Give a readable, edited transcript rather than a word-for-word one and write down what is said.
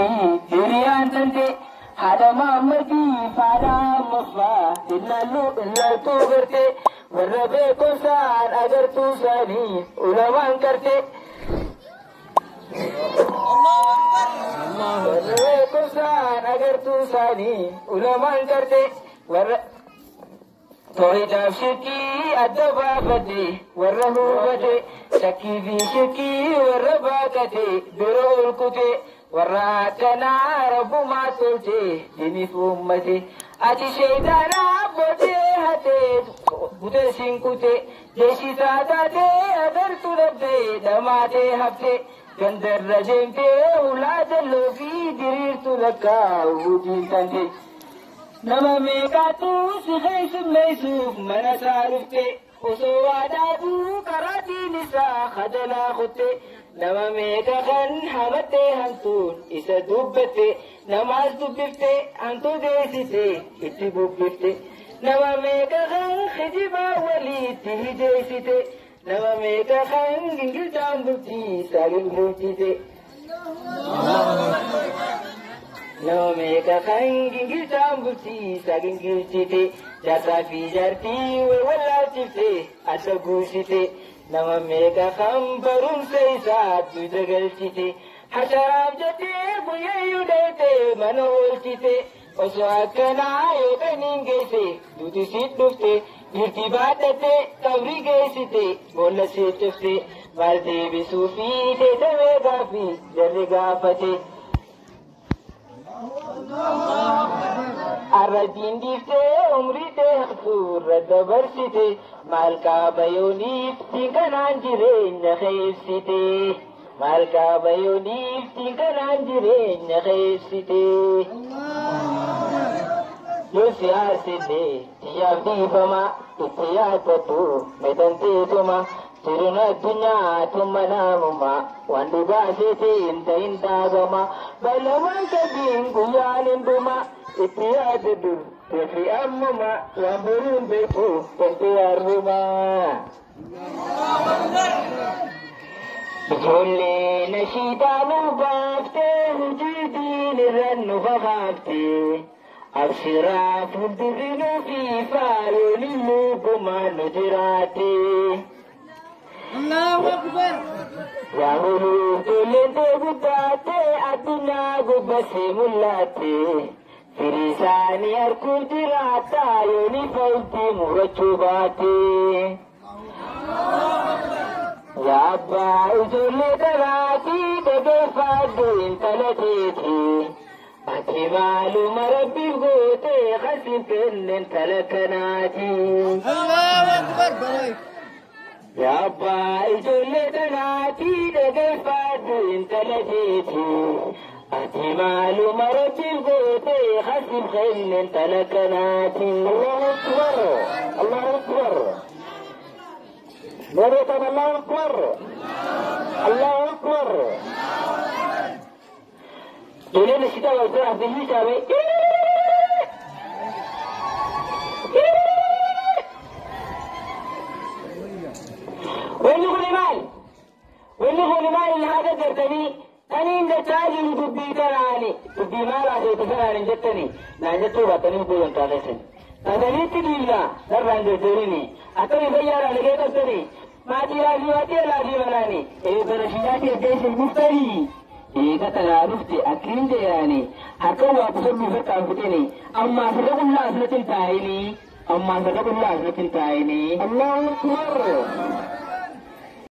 jirti hiriyaan tante haadha Maammadii faadha ammaffaa ilaallu ilaaltuu garte warra beekumsaan agartuu isaanii ulamaan karte. Warra beekumsaan agartuu isaanii ulamaan karte warra tooyidaaf shirkii adda baafate warra hubate shakkii fi shirkii warra baaqate bira ol kute warra akkanaa rabbumaa tolche diniif uummate ati sheeytaanaa bootee hatee butee siin kute jeeshisaa taatee agartuu dhabdee dhamaatee haftee gandarra deemtee ulaa jalloo fi diriirtuu lakkaa hojiin tante. Nama meeqaatu si keessummeessuuf mana isaa dhufte osoo waa dhaabuu karaatiin isaa kajalaa kutte nama meeqa kan hamattee hantuun isa dubbatte namaas dubbifte hantuu deessite itti bubbifte nama meeqa kan kijibaa waliitti hijeessite nama meeqa kan gingilchaan bultii isaa gingilchite. Nama meeqa kan gingilchaan bultii isaa gingilchite jaarsaa fi jaartii wal wallaalchifte adda guusite nama meeqa kan barumsa isaa duuta galchite hasharaaf jettee guyyayyuu dheete mana oolchite osoo akkanaa yookaan hin geesse duuti si dhufte dhiirti baadhatte qabrii geessite boolla si cufte maal deebisuu fi teetamee gaaffii jarri gaafate. Arrabbiin dhiiftee umrii tee haqxuurra dabarsite maal qaaba yooniif kanaan jireenya keebsite maal qaaba yooniif kanaan jireenya keebsite. Yoo siyaasillee xiyyaaf dhiifama itti yaaddadhu meetanteetuma jiruun addunyaa tumma naamuma waan dhugaa seetiin ta'in dhaabama balamaan qabiin guyyaan hin dhuma itti yaaddadhu teefi ammuma waan boruun beeku wanti harruma. Ijoollee nashiidaa nu baaftee hojii diin irra nu kakaaftee. Abshiraa fuuldurri nuufi faayoon lubbumaan nu jiraate. Allahu Akbar. Yaa huluu ijoolleen tee guddaatte addunyaa gubbasee mul'atte. Firii isaanii harkuuf jiraatta yooni fa'iltii murachuu baate. Yaa abbaa ijoollee tanaatii dhageeffadhu intala teeti. Ati maaluma rabbiif gootee khasiif kenne intala kanaati. Allahu Akbar. Barak. Yaa abbaa ijoollee tanaatii dhageeffadhu intala teeti. Ati maaluma rabbiif gootee khasiif kenne intala kanaati. Allahu Akbar. Allahu Akbar. Meereetaan Allahu Akbar. Allahu Akbar. Ijoolleen nashiidaa wal abdii saamee. Wanni kun maal? Wanni kun maal inni haadha gartanii kaniin dachaa jiru dubbii kanaani dubbii maal haasofte kanaan hin jettani naan jechuu baattanii booyan taasisani. Taataniitti dhiibna narraan jarjarini akkami fayyaadhaan dhagee qabtani maatii laafii maatii laafii manaani eebba nashiidaatti erga isin dhuftanii. Eega tanaa dhufte akkiin jeeraani harka waa qusannuu harkaan fixini ammaa sirra qullaa asirratti hin taa'ini ammaa sirra qullaa asirratti hin taa'ini. Allahu Akbar.